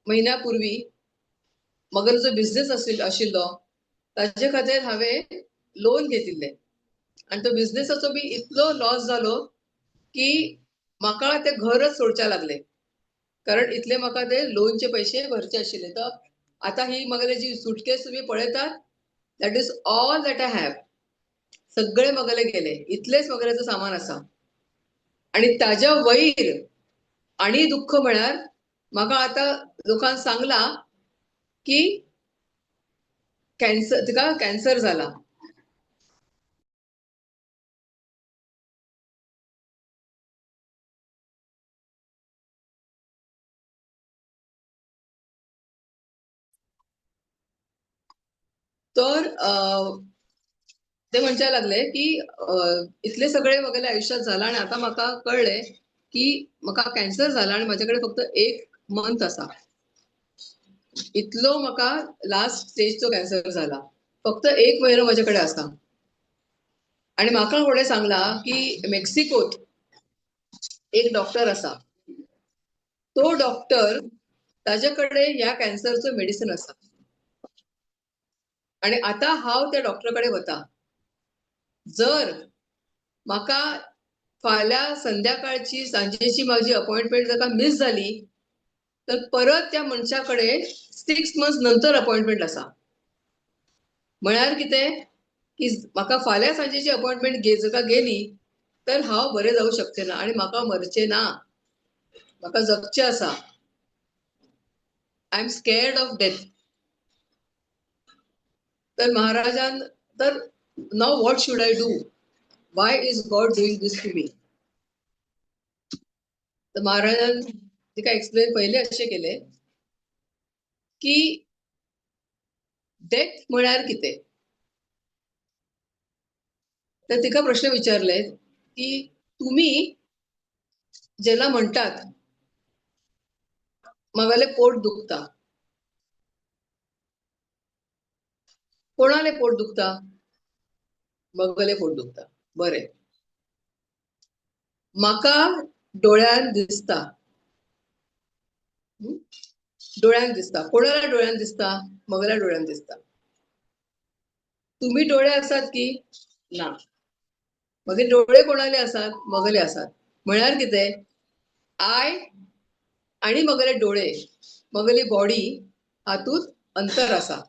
महिन्यापूर्वी म्हगेलो जो बिझनेस आशिल्लो ताजे खातीर हांवें लोन घेतिल्लें आनी तो बिझनेसाचो बी इतलो लॉस जालो की म्हाका तें घरच सोडचें लागलें, कारण इतले म्हाका ते लोनचे पैसे भरचे आशिल्ले. तर आतां ही म्हगेली जी सुटकेस तुमी पळयतात, that is all that I have. सगळे म्हगेले गेले, इतलेच म्हगेलें सामान आसा. आणि ताज्या वयर आणि दुःख म्हळ्यार म्हाका आतां लोकान सांगलां की कॅन्सर, तिका कॅन्सर जाला. तर ते म्हणच्या लागले की इतले सगळे वगैरे आयुष्यात झाला आणि आता म्हाका कळ्ळें की म्हाका कॅन्सर जाला आणि माझ्याकडे फक्त 1 मंथ आसा. इतलो म्हाका लास्ट स्टेजचो कॅन्सर जाला, फक्त 1 म्हयनो माझ्याकडे आसा. आणि म्हाका कोणें सांगला की मेक्सिकोत एक डॉक्टर आसा, तो डॉक्टर ताजे कडेन ह्या कॅन्सरचो मेडिसिन आसा आणि आता हांव त्या डॉक्टर कडेन वता. जर म्हाका फाल्यां संध्याकाळची सांजेची म्हाजी अपॉइंटमेंट जर का मिस जाली तर परत त्या मनशा कडेन 6 मंथ्स नंतर अपॉइंटमेंट आसा. म्हळ्यार कितें की म्हाका फाल्यां सांजेची अपॉइंटमेंट जर का गेली तर हांव बरें जावं शकचें ना आनी म्हाका मरचें ना, म्हाका जगचें आसा. I am scared of death. तर तर महाराजान तर now what should I do, why is God doing this to me. तर महाराजान तिका एक्सप्लेन पयले अशें केलें की डेथ म्हळ्यार कितें. तर तिका प्रश्न विचारले की तुम्ही जेन्ना म्हणटात मगले पोट दुखता, कोणाले पोट दुखता? मगले पोट दुखता. बरें, म्हाका डोळ्यान दिसता, डोळ्यान दिसता, कोणाला डोळ्यान दिसता? मगल्या डोळ्यान दिसता. तुम्ही डोळे आसात की ना? मगीर डोळे कोणाले आसात? मगले आसात. म्हळ्यार कितें, I आणि मगले डोळे, मगली बॉडी हातूंत अंतर आसा.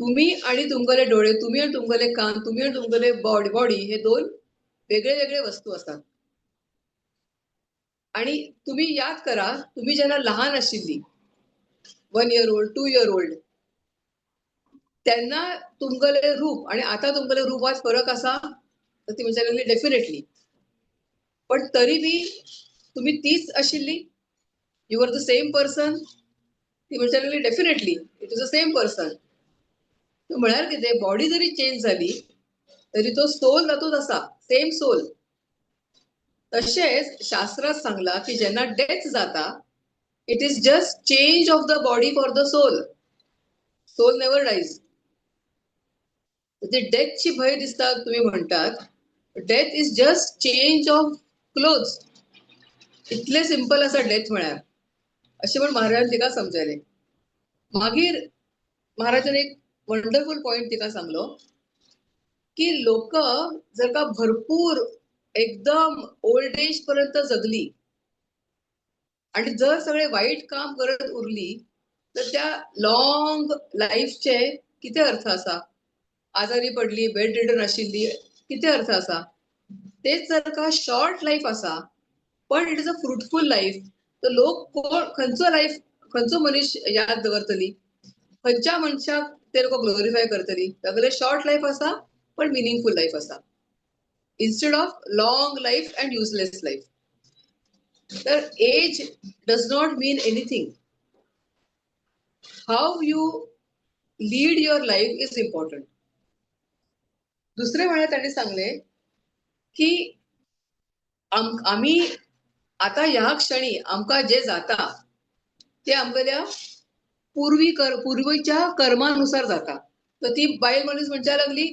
तुम्ही आणि तुमगले डोळे, तुम्ही आणि तुमगले कान, तुम्ही आणि तुमगले बॉडी हे दोन वेगळे वेगळे वस्तू आसात. आणि तुम्ही याद करा, तुम्ही जेन्ना लहान आशिल्ली, 1 year old, 2 year old, तेन्ना तुमगले रूप आणि आता तुमगले रूपात फरक आसा? तर ती म्हणपाक लागली डेफिनेटली. पण तरी बी तुम्ही तीच आशिल्ली, you are the same person. ती म्हणपाक लागली definitely it is the same person. म्हळ्यार कितें, बॉडी जरी चेंज जाली तरी तो सोल तातूंत आसा, सेम सोल. तशेंच शास्त्रात सांगला की जेन्ना डेथ जाता, it is just change of the body for the soul, soul never dies. ते डेथची भंय दिसता तुम्ही म्हणटात, death is just change of cloth. इतले सिंपल आसा डेथ म्हळ्यार, अशें म्हण महाराजान तिका समजायलें. मागीर महाराजान एक वंडरफूल पॉइंट तिका सांगलो की लोक जर का भरपूर एकदम ओल्ड एज पर्यंत जगली आणि जर सगळे वाईट काम करत उरली तर त्या लॉंग लाईफचे कितें अर्थ आसा? आजारी पडली, बेड रिडन आशिल्ली, कितें अर्थ आसा? तेच जर का शॉर्ट लाईफ आसा पण it is a fruitful life, तर लोक कोण खंयचो लाईफ, खंयचो मनीस याद दवरतली, खंयच्या मनशाक ते लोक ग्लोरिफाय करतली? सगळे शॉर्ट लाईफ आसा पण मिनिंगफूल लाईफ आसा, instead of long life and useless life. तर age does not mean anything. How you lead your life is important. दुसरे म्हळ्यार त्यांनी सांगले की आम्ही आता ह्या क्षणी आमकां जे जाता ते आमगेल्या पूर्वीच्या कर्मानुसार जाता. तर ती बायल मनीस म्हणच्या लागली,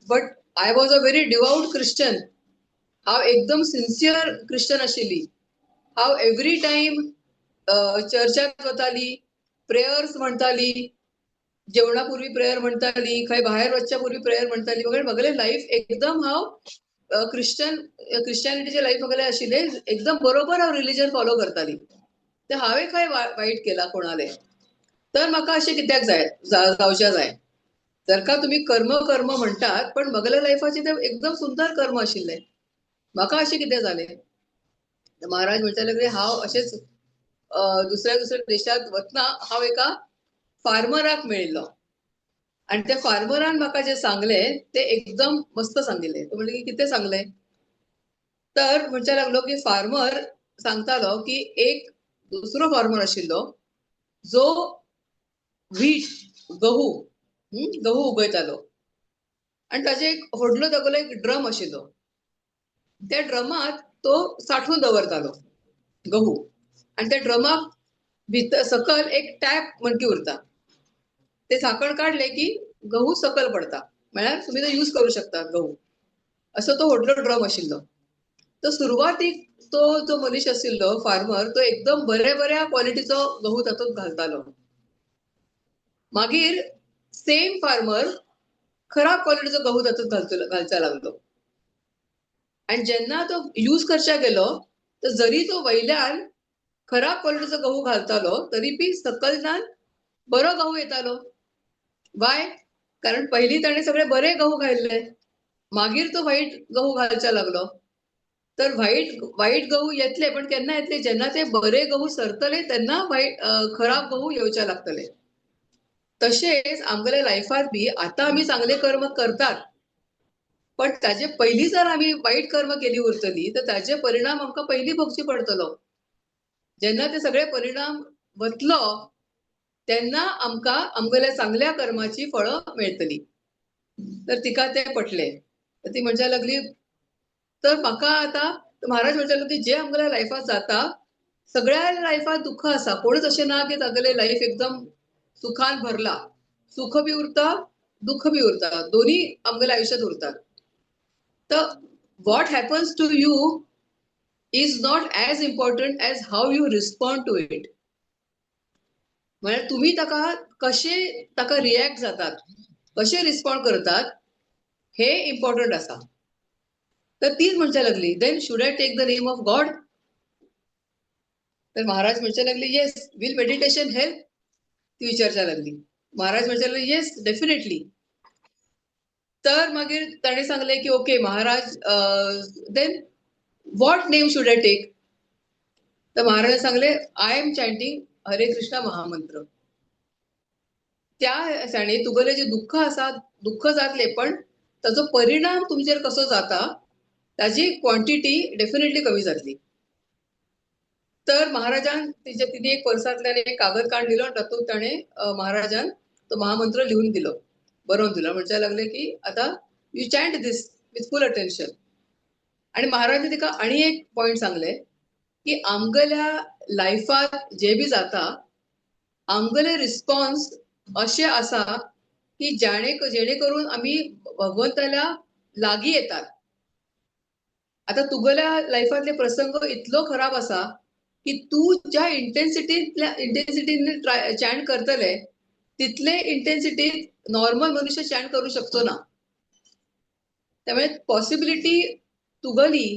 but I was a very devout Christian, हांव एकदम सिन्सियर क्रिश्चन आशिल्ली, हांव एवरी टायम चर्चात वताली, प्रेयर्स म्हणटाली, जेवणा पूर्वी प्रेयर म्हणटाली, खंय भायर वचच्या पूर्वी प्रेयर म्हणटाली, वगैरे म्हगेलें लायफ एकदम हांव क्रिश्चनिटीचें लायफ म्हगेलें आशिल्लें एकदम बरोबर, हांव रिलीजन फॉलो करताली. तर हांवें खंय वायट केलां कोणालें, तर म्हाका अशें कित्याक जाय जावच्या जाय. जर का तुम्ही कर्म कर्म म्हणटात पण म्हगेल्या लायफाचे ते एकदम सुंदर कर्म आशिल्ले, म्हाका अशें कितें जालें? महाराज म्हणटाले लागले हांव अशेंच दुसऱ्या दुसऱ्या देशात वतना हांव एका फार्मराक मेळिल्लो आनी त्या फार्मरान म्हाका जें सांगलें तें एकदम मस्त सांगिल्लें. तो म्हणलें की कितें सांगलें? तर म्हणच्या लागलो की फार्मर सांगतालो की एक दुसरो फार्मर आशिल्लो जो व्हीट, गहू, गहू उगयतालो आनी ताजे एक व्हडलो तागेलो एक ड्रम आशिल्लो, त्या ड्रमात तो साठोवन दवरतालो गहू, आनी त्या ड्रमाक भितर सकयल एक टॅप म्हणकी उरता, ते झाकण काडले की गहू सकयल पडता, म्हळ्यार तुमी तो यूज करू शकता गहू. असो तो व्हडलो ड्रम आशिल्लो. तो सुरवातीक तो जो मनीस आशिल्लो फार्मर, तो एकदम बऱ्या बऱ्या क्वॉलिटीचो गहू तातूंत घालतालो. मागीर सेम फार्मर खराब क्वॉलिटीचो गहू तातूंत घालचा लागलो, आनी जेन्ना तो यूज करच्या गेलो तर जरी तो वयल्यान खराब क्वॉलिटीचो गहू घालतालो तरी बी सकलच्यान बरो गहू येतालो. वाय? कारण पहिली ताणें सगळे बरे गहू घाल्ले, मागीर तो वाईट गहू घालच्या लागलो. तर वाईट गहू येतले, पण केन्ना येतले? जेन्ना ते बरे गहू सरतले तेन्ना वाईट खराब गहू येवच्या लागतले. तशेंच आमगेल्या लायफात बी आतां आमी चांगले कर्म करतात, पण ताजे पयलीं जर आमी वायट कर्म केली उरतली तर ताजे परिणाम आमकां पयलीं भोगचे पडटलो. जेन्ना ते सगळे परिणाम वतलो तेन्ना आमकां आमगेल्या चांगल्या कर्माची फळं मेळटली. तर तिका ते पटले. तर ती म्हणच्या लागली, तर म्हाका आतां महाराज म्हणच्या लागले की जे आमगेल्या लायफात जाता, सगळ्या लायफात दुःख आसा, कोणूच अशें ना की तागेले लायफ एकदम सुखान भरला. सुख बी उरता, दुःख बी उरता, दोन्ही आमगेल्या आयुष्यात उरतात. तर what happens to you is not as important as how you respond to it. म्हळ्यार तुम्ही ताका कशे ताका रिएक्ट जातात, कशे रिस्पॉन्ड करतात हे इम्पॉर्टंट आसा. तर तीच म्हणच्या लागली, then should I take the name of God? तर महाराज म्हणच्या लागले, yes. Will meditation help? ती विचारच्या लागली. महाराज म्हणच्या लागले, येस, डेफिनेटली. तर मागीर ताणें सांगलें की okay Maharaj, then what name should I take? तर महाराजान सांगलें, I am chanting Hare Krishna mahamantra. त्या हेच्यानी तुगेलें जें दुःख आसा, दुःख जातलें, पण ताचो परिणाम तुमचेर कसो जाता ताजी क्वॉन्टिटी डेफिनेटली कमी जातली. तर महाराजान तिचे तिने एक पर्सांतल्यान एक कागद काडून दिलो आनी तातूंत ताणें महाराजान तो महामंत्र लिहून दिलो, बरोवन दिलो. म्हणच्या लागले की आतां you chant this with full attention. आनी महाराजान तिका आनी एक पॉयंट सांगलें की आमगेल्या लायफात जें बी जाता, आमगेले रिस्पॉन्स अशें आसा की जेणे करून आमी भगवंताल्या लागीं येतात. आतां तुगेल्या लायफांतले प्रसंग इतलो खराब आसा की तूं ज्या इंटेन्सिटीन चॅन्ट करतले तितले इंटेन्सिटीत नॉर्मल मनुष्य चॅन्ट करू शकतो ना. त्यामुळे पॉसिबिलिटी तुगली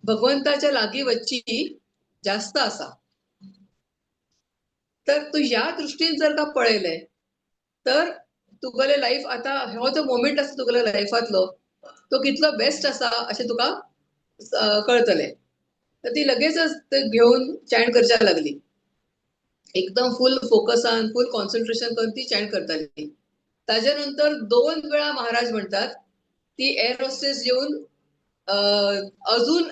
भगवंताच्या लागीं वचची जास्त आसा. तर तूं ह्या दृश्टीन जर का पळयलें तर तुगेलें लायफ आतां हो जो मोमेंट आसा तुगेल्या लायफांतलो तो कितलो बेस्ट आसा अशें तुका कळतलें. तर ती लगेचच ते घेवन चॅन्ट करच्या लागली. एकदम फूल फोकसान, फूल कॉन्सन्ट्रेशन करून ती चॅन्ट करताली. ताज्या नंतर 2 वेळा महाराज म्हणतात ती एअर होस्टेस येवन अजून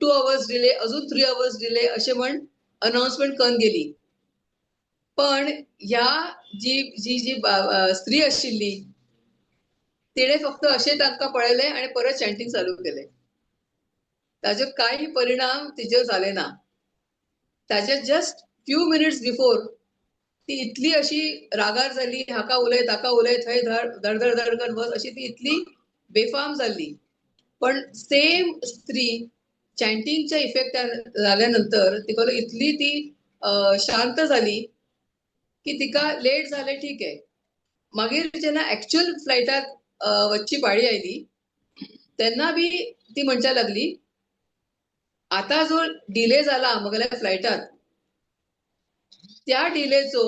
2 आवर्स डिले, अजून 3 आवर्स डिले अशें म्हण अनाउन्समेंट करून गेली. पण ह्या जी जी जी स्त्री आशिल्ली तिणें फक्त अशें तांकां पळयलें आनी परत चॅन्टींग चालू केलें. ताजे कांय परिणाम तिचेर जाले ना. ताजे जस्ट फ्यू मिनिट्स बिफोर ती इतली अशी रागार जाली, हाका उलय ताका उलय, थंय धड धड धड धड कर बस, अशी ती इतली बेफाम जाल्ली. पण सेम स्त्री चॅन्टिंगच्या इफेक्ट जाल्या नंतर तिका इतली ती शांत जाली की तिका लेट जालें ठीक आहे. मागीर जेन्ना एक्चुअल फ्लायटाक वचची पाळी आयली तेन्ना बी ती म्हणच्या लागली, आतां जो डिले जाला म्हगेल्या फ्लायटात त्या डिलेचो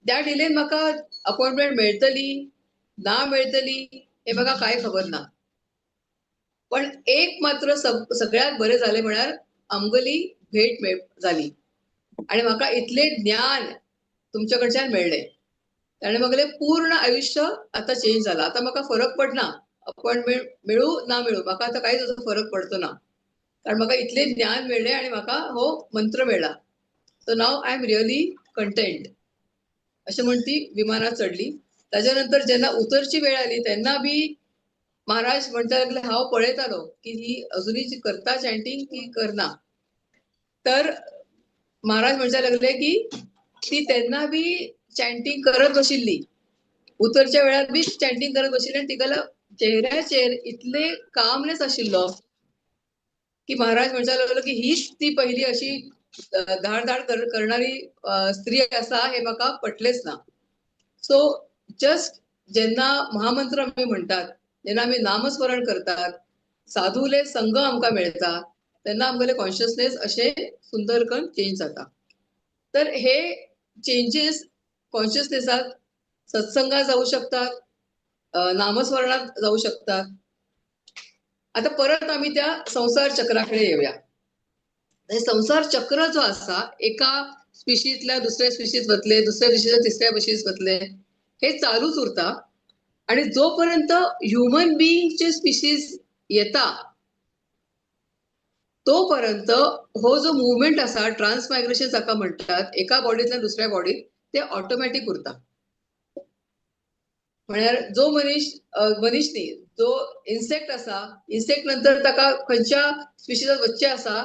त्या डिलेन म्हाका अपॉयंटमेंट मेळटली ना मेळटली हें म्हाका कांय खबर ना. पण एक मात्र सगळ्यात बरें जालें म्हळ्यार आमगेली भेट जाली आनी म्हाका इतलें ज्ञान तुमच्या कडच्यान मेळ्ळें. ताणें म्हगेलें पूर्ण आयुश्य आतां चेंज जालां. आतां म्हाका फरक पडना, अपॉयंटमेंट मेळूं ना मेळूं, म्हाका आतां कांयच ताचो फरक पडचो ना, कारण म्हाका इतलें ज्ञान मेळ्ळें आनी म्हाका हो मंत्र मेळ्ळा. So now I am really content अशें म्हण ती विमानात चडली. ताज्या नंतर जेन्ना उतरची वेळ आली तेन्ना बी महाराज म्हणटा लागले, हांव पळयतालो की ही अजुनूय करता चॅन्टींग की करना. तर महाराज म्हणच्या लागले की ती तेन्ना बी चॅन्टींग करत बशिल्ली, उतरच्या वेळार बी चॅन्टींग करत बशिल्ली आनी तिका चेहऱ्याचेर इतले कामनेस आशिल्लो की महाराज म्हणच्या लागलो की हीच ती पहिली अशी धाड धाड करणारी स्त्री आसा हे म्हाका पटलेच ना. सो जस्ट जेन्ना महामंत्र आमी म्हणटात, जेन्ना आमी नामस्मरण करतात, साधूले संग आमकां मेळटा, तेन्ना आमगेले कॉन्शियसनेस अशें सुंदर करून चेंज जाता. तर हे चेंजीस कॉन्शियसनेसात सत्संगात जाऊ शकतात, नामस्मरणात जाऊ शकतात. आता परत आमी त्या संसार चक्राकडे येऊया. हे संसार चक्र जो आसा एका स्पिशींतल्या दुसऱ्या स्पिशीत वतले, दुसऱ्या स्पिशींतल्या तिसऱ्या स्पिशीत वतले, हे चालूच उरता. आणि जोपर्यंत ह्युमन बिईंगचे स्पिशीज येता तोपर्यंत हो जो मुवमेंट आसा, ट्रान्समायग्रेशन जाका म्हणटात, एका बॉडींतल्यान दुसऱ्या बॉडीत, ते ऑटोमॅटीक उरता. म्हळ्यार जो मनीस, मनीस न्ही, जो इन्सेक्ट आसा, इन्सेक्ट नंतर ताका खंयच्या स्पिशीजात वचचें आसा,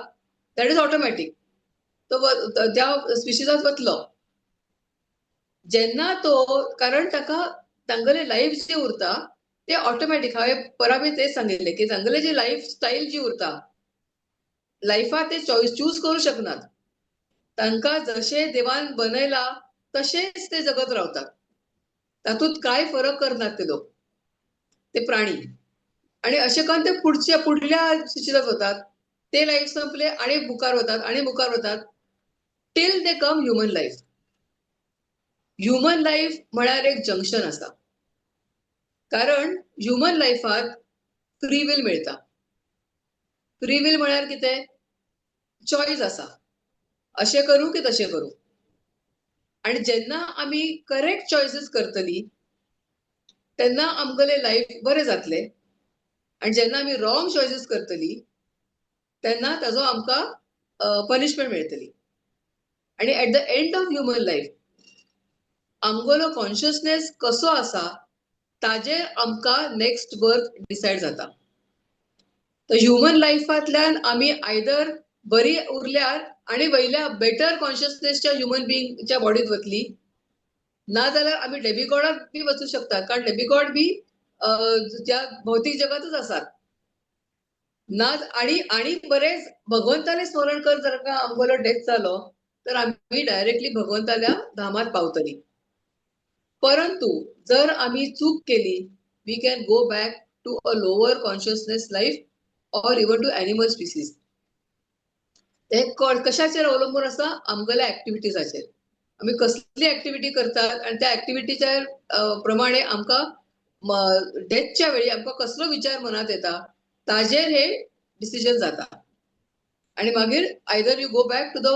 that is automatic, तो त्या स्पिशीजात वतलो जेन्ना तो, कारण ताका तांगेले लायफ जे उरता ते ऑटोमॅटीक. हांवें परां बी तेच सांगिल्लें की तांगेले जे लायफ स्टायल जी उरता, लायफात ते चॉयस चूज करूं शकनात, तांकां जशें देवान बनयला तशेंच ते जगत रावतात, तातूंत कांय फरक करनात ते लोक, ते प्राणी. आणि अशें करून ते पुढच्या पुढल्या स्पिशीजात वतात, ते लायफ संपले आणि मुखार वतात आणि मुखार वतात, till they come human life. Human life म्हळ्यार एक जंक्शन आसा, कारण ह्युमन लायफात फ्री will मेळटा. फ्री will म्हळ्यार कितें? चॉयस आसा, अशें करूं की तशें करूं. आणि जेन्ना आमी करेक्ट चॉयसीस करतली तेन्ना आमगेलें लायफ बरें जातलें, आनी जेन्ना आमी रॉंग चॉयसीस करतली तेन्ना ताजो आमकां पनिशमेंट मेळटली. आनी at the end of human life आमगेलो कॉन्शियसनेस कसो आसा ताजेर आमकां नेक्स्ट बर्थ डिसायड जाता. तर ह्युमन लायफांतल्यान आमी आयदर बरी उरल्यार आनी वयल्या बेटर कॉन्शियसनेसच्या ह्युमन बिंगच्या बॉडीत वतली, ना जाल्यार आमी डेमिगॉडाक बी वचूं शकतात, कारण डेमिगॉड बी ज्या भौतीक जगातच आसात ना. आणि आणि बरेच भगवंताले स्मरण कर, जर का आमगेलो डेथ जालो तर आमी डायरेक्टली भगवंताल्या धामात पावतली. परंतु जर आमी चूक केली, we can go back to a lower consciousness life or even to animal species. ते कशाचेर अवलंबून आसा? आमगेल्या ऍक्टिव्हिटीजाचेर. आमी कसली ऍक्टिव्हिटी करतात आनी त्या ऍक्टिव्हिटीच्या प्रमाणे आमकां डेथच्या वेळी आमकां कसलो विचार मनात येता ताजेर हे डिसिजन जाता. आणि मागीर either you go back to the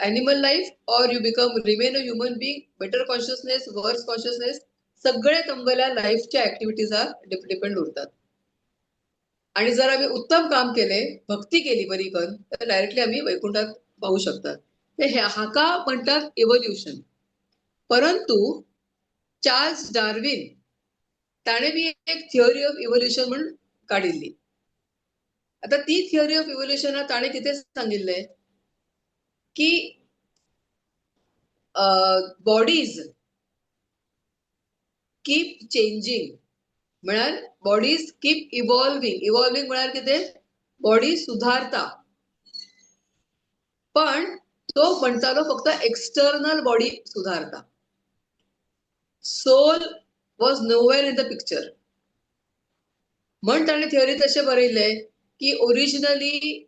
animal life or you become remain a human being, better consciousness, worse consciousness, सगळे तुमगेल्या लायफच्या ऍक्टिव्हिटीजार डिपेंड उरतात. आणि जर आम्ही उत्तम काम केले, भक्ती केली बरी करून, तर डायरेक्टली आमी वैकुंठात पावू शकतात. ते हाका म्हणटात इव्होल्युशन. परंतु चार्ल्स डार्विन ताणें बी एक थियोरी ऑफ इव्होल्युशन म्हूण काडिल्ली. आता ती थियोरी ऑफ इव्होल्युशनात ताणें कितें सांगिल्लें की बॉडीज कीप चेंजींग, म्हळ्यार बॉडीज कीप इव्हॉल्विंग. इव्हॉल्विंग म्हळ्यार कितें? बॉडी सुधारता. पण तो म्हणटालो फक्त एक्सटर्नल बॉडी सुधारता, soul was nowhere in the picture. म्हण ताणें थियोरीत अशें बरयलें की originally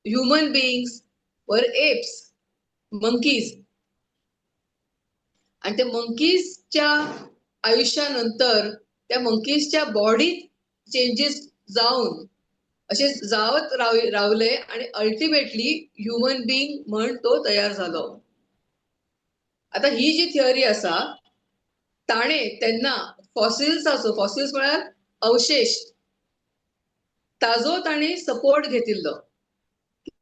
human beings were apes, monkeys, आणि त्या मंकीजच्या आयुष्यानंतर त्या मंकीजच्या बॉडीत चेंजेस जावन असे जावत रावले आणि अल्टिमेटली ह्युमन बीइंग म्हण तो तयार जालो. आता ही जी थिअरी आसा ताणे तेन्ना फॉसिल्साचो, फॉसिल्स म्हळ्यार अवशेष, ताजो ताणे सपोर्ट घेतिल्लो.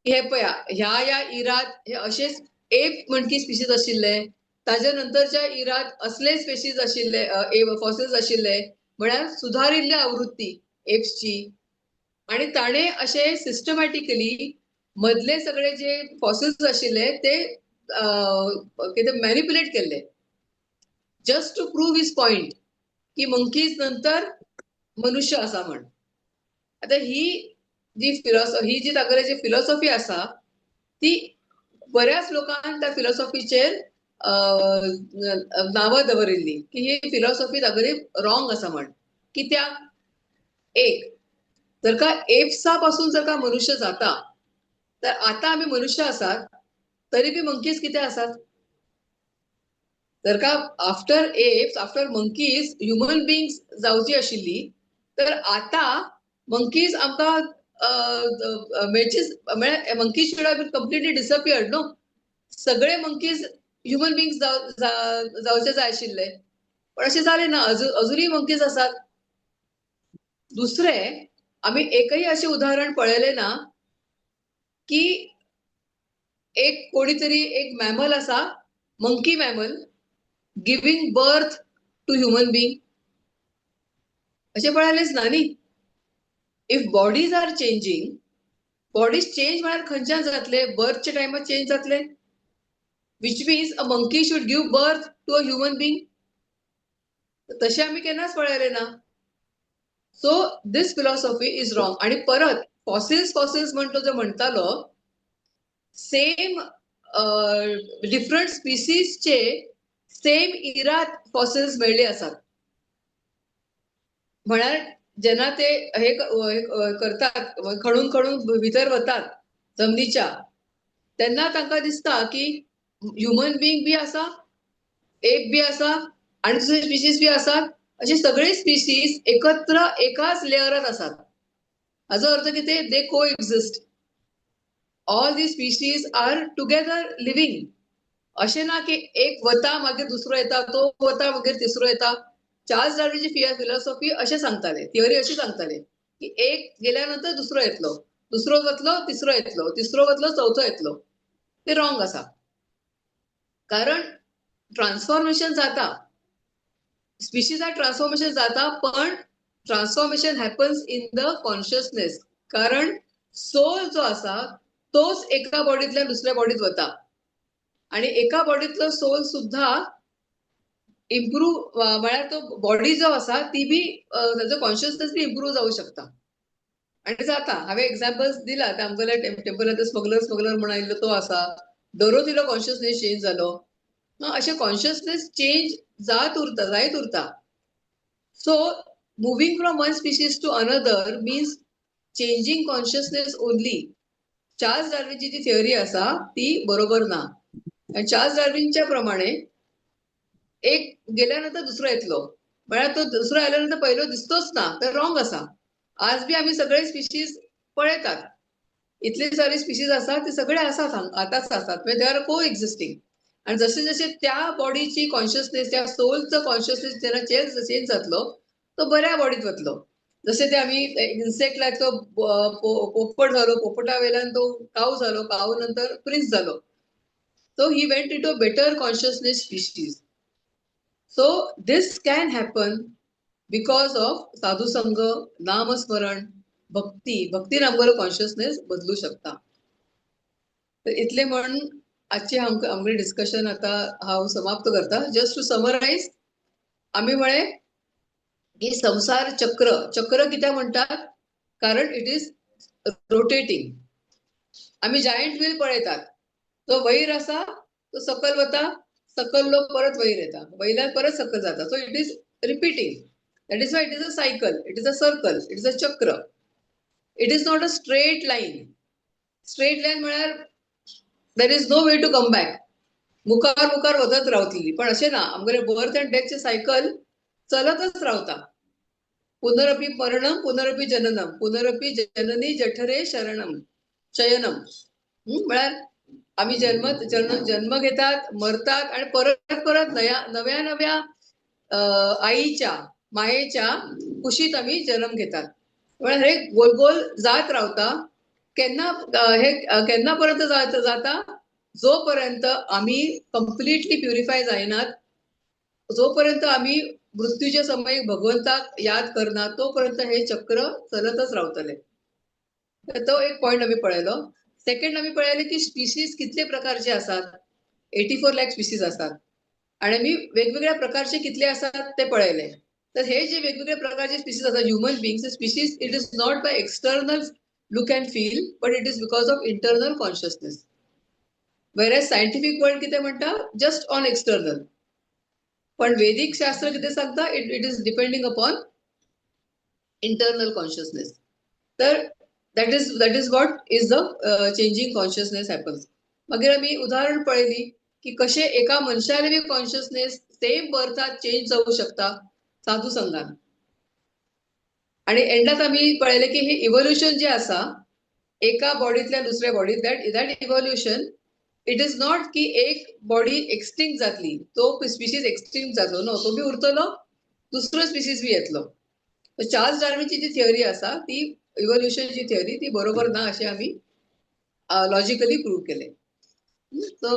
हे पळया ह्या ह्या इरात हे अशेच एप म्हणकी स्पिशीज आशिल्ले, ताज्या नंतरच्या इरात असले स्पेशीज आशिल्ले, फॉसिल्स आशिल्ले, म्हळ्यार सुधारिल्ली आवृत्ती एप्सची. आणि ताणे अशे सिस्टमॅटिकली मदले सगळे जे फॉसिल्स आशिल्ले ते कितें मॅनिप्युलेट केल्ले just to prove his point की मंकीज नंतर मनुष्य आसा म्हण. आता ही जी ही जी तागेली जी फिलॉसॉफी आसा ती बऱ्याच लोकांक त्या फिलॉसॉफीचेर नांवां दवरिल्ली की ही फिलॉसॉफी तागेली रॉंग आसा म्हण. कित्याक? एक जर का एप्सा पासून जर का मनुष्य जाता तर आता आमी मनुष्य आसात तरी बी मंकीज कितें आसात? जर का after apes, after monkeys human beings जावची आशिल्ली तर आता मंकीज आमकां मेळचीच, म्हळ्यार monkeys should have been completely disappeared, no? सगळे मंकीज ह्युमन बिंग्स जावचे जाय आशिल्ले, पण अशें जालें ना. अजुनूय मंकीज आसात. दुसरें, आमी एकय अशें उदाहरण पळयलें ना की एक कोणीतरी एक मॅमल आसा, monkey mammal giving birth to human being, अशें पळयलेंच ना न्ही. If bodies are changing, bodies change म्हळ्यार खंयच्यान जातले? बर्थच्या टायमार चेंज जातले, which means a monkey should give birth to a human being. तशें आमी केन्नाच पळयलें ना. So this philosophy is wrong. आणि परत फॉसिल्स फॉसिल्स म्हण तो जो म्हणटालो, सेम डिफरंट स्पिसीसचे सेम इरात फॉसिल्स मेळ्ळे आसात. म्हळ्यार जेन्ना ते हे करतात, खणून खणून भितर वतात जमनीच्या, तेन्ना तांकां दिसता की ह्युमन बींग बी आसा, एप बी आसा आणि दुसरे स्पिसीस बी आसात. असे सगळे स्पिसीस एकत्र एकाच लेअरात आसात. हाजो अर्थ कितें? They coexist. All the species are together living. अशें ना की एक वता मागीर दुसरो येता, तो वता मागीर तिसरो येता. चार्ल्स डार्विनची फिलॉसॉफी अशें सांगताले, थिअरी अशी सांगताले की एक गेल्या नंतर दुसरो येतलो, दुसरो वतलो तिसरो येतलो, तिसरो वतलो चवथो येतलो. ते रॉंग आसा, कारण ट्रान्सफॉर्मेशन जाता, स्पिशीजार ट्रान्सफॉर्मेशन जाता, पण transformation happens in the consciousness. कारण सोल जो आसा तोच एका बॉडींतल्यान दुसऱ्या बॉडीत वता आणि एका बॉडीतलो सोल सुद्धा इम्प्रूव्ह, म्हळ्यार तो बॉडी जो आसा ती बी ताजो कॉन्शियसनेस बी इम्प्रूव्ह जावं शकता आणि जाता. हांवें एग्जाम्पल्स दिला, ते आमगेल्या टेम्पलांत स्मगलर स्मगलर म्हण आयिल्लो तो आसा, डोरोथिलो कॉन्शियसनेस चेंज जालो. अशें कॉन्शियसनेस चेंज जात उरता, जायत उरता. So moving from one species to another means changing consciousness only. Charles डार्विनची ji theory आसा ती बरोबर ना. आणि चार्ल्स डार्विनच्या प्रमाणे एक गेल्यानंतर दुसरो येतलो, म्हळ्यार तो दुसरो आयल्या नंतर पयलो दिसतोच ना, तर रॉंग आसा. आज बी आमी सगळे स्पिशीज पळयतात, इतले सारे स्पिशीज आसात, ते सगळे आसात, आतांच आसात, म्हणजे they are को एक्झिस्टींग. आणि जसे जसे त्या बॉडीची कॉन्शियसनेस, त्या सोलचो कॉन्शियसनेस जेन्ना चेंज जातलो, तो बऱ्या बॉडीत वतलो. जसे ते आमी इन्सेक्ट लायक तो पोपट जालो, पोपटा वयल्यान तो काव जालो, काव नंतर प्रिन्स जालो. So he went into a better consciousness species. So this can happen because of साधू संघ, नामस्मरण, भक्ती. भक्तीन आमगेलो कॉन्शियसनेस बदलू शकता. तर इतले म्हण आजचे आमगेले डिस्कशन आता हांव समाप्त करता. जस्ट टू समरायज, आमी म्हळें की संसार चक्र, चक्र कित्याक म्हणटात? कारण it is rotating. आमी जायंट व्हील पळयतात, तो वयर आसा तो सकल वता, सकल लोक परत वयर येता, वयल्यान परत सकल जाता. So it is repeating. That is why it is a cycle, it is a circle, it is a चक्र. It is not a straight line. Straight line म्हळ्यार there is no way to come back, मुखार मुखार वचत रावतली. पण अशें ना, आमगेले बर्थ अँड डेथचे सायकल चलतच रावता. पुनरपि मरणम पुनरपि जननम पुनरपि जननी जठरे शरणम शयनम. म्हळ्यार आमी जन्म जन्म जन्म घेतात, मरतात आणि परत परत नव्या नव्या नव्या आईच्या मायेच्या कुशीत आमी जन्म घेतात. म्हळ्यार हे गोल गोल जात रावता. केन्ना हे केन्ना पर्यंत जाता? जोपर्यंत आमी कंप्लिटली प्युरिफाय जायनात, जोपर्यंत आमी मृत्यूच्या समय भगवंताक याद करना, तोपर्यंत हे चक्र चलतच रावतले. तर तो एक पॉइंट आमी पळयलो. सेकंड आमी पळयले की स्पिशीज कितले प्रकारचे आसात. 84 लॅक स्पिशीज आसात आणि आमी वेगवेगळ्या प्रकारचे कितले आसात ते पळयले. तर हे जे वेगवेगळ्या प्रकारचे स्पिशीज आसात, human beings species, it is not by external look and feel, but it is because of internal consciousness. Whereas scientific world कितें म्हणटा? Just on external. पण वेदिक शास्त्र कितें सांगता? It is depending upon internal consciousness. तर that is what is the changing consciousness happens. मागीर आमी उदाहरण पळयली की कशें एका मनशाले बी कॉन्शियसनेस सेम बर्थात चेंज जावं शकता साधू संघान. आणि एंडात आमी पळयलें की हे इव्होल्युशन जे आसा एका बॉडींतल्यान दुसऱ्या बॉडींत, that evolution It is not की एक बॉडी एक्सटिंक्ट जातली, तो स्पिशीज एक्सटिंक्ट जातलो, नो, तो बी उरतलो, दुसरो स्पिशीज बी येतलो. चार्ल्स डार्विनची जी थिअरी आसा ती इव्होल्युशनची थिअरी ती बरोबर ना अशें आमी लॉजिकली प्रूव्ह केलें. So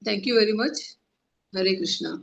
thank you very much. Hare Krishna.